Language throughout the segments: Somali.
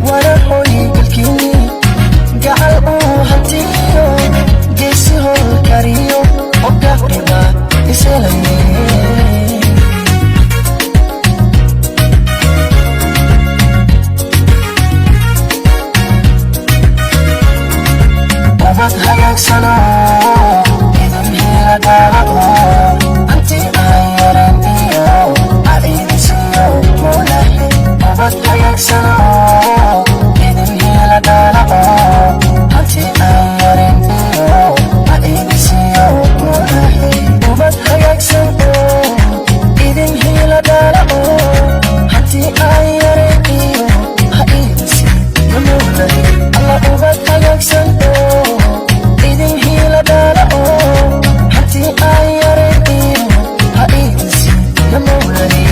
Wana hooygalkiini gacal uu hantiyo geesi howl kariyo ogariba iselaye. Ubad hagaagsano, idin hela dhaalo, hanti aan yaran iyo aidisiyo mulahe. Ubad hagaagsano, idin hela dhaalo, hanti aan yaran iyo aidisiyo mulahe. Ubad hagaagsan oo idin hela dhaalo, hanti aan yaran iyo ha idisiyo mulahe. Alla, ubad hagaagsan oo idin hila dhaala oo hanti aan yaran iyo ha idisiyo mawlahe.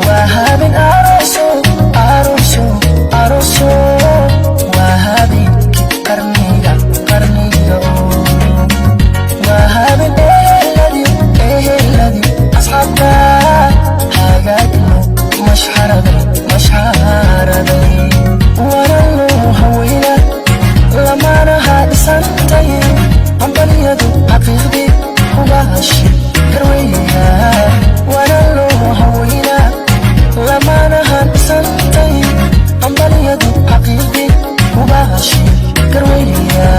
Waa habeen aroosyo, aroosyo, aroosyo. Waa habeenkii qarniga, qarniga. Waa habeen eheladi, eheladi, asxaabta hagaagno mashxaraday, mashxaraday. Wana loo haweyna lamaanaha dhisantay, hambaliyadu xaqiiqdii hubahashi garweya. Wana loo haweyna lamaanaha dhisantay, hambaliyadu xaqiiqdii hubahashi garweya.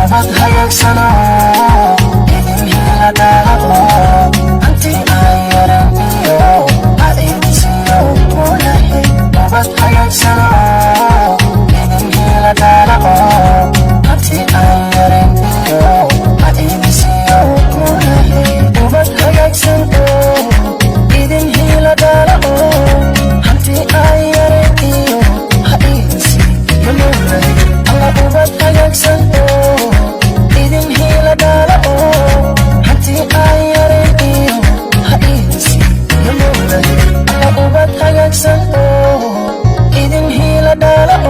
Ubad hagaagsano, idin hela dhaalo, hanti aan yaran iyo aidisiyo mulahe. Ubad hagaagsano, idin hela dhaalo, hanti aan yaran iyo aidisiyo mulahe. Ubad hagaagsan oo idin hela dhaalo, hanti aan yaran iyo ha idisiyo mulahe. Alla, ubad hagaagsan oo idin hela dhaalo oo hanti aan yaran iyo ha idisiyo mulahe. Alla, ubad hagaagsan oo idin hela dhaalo.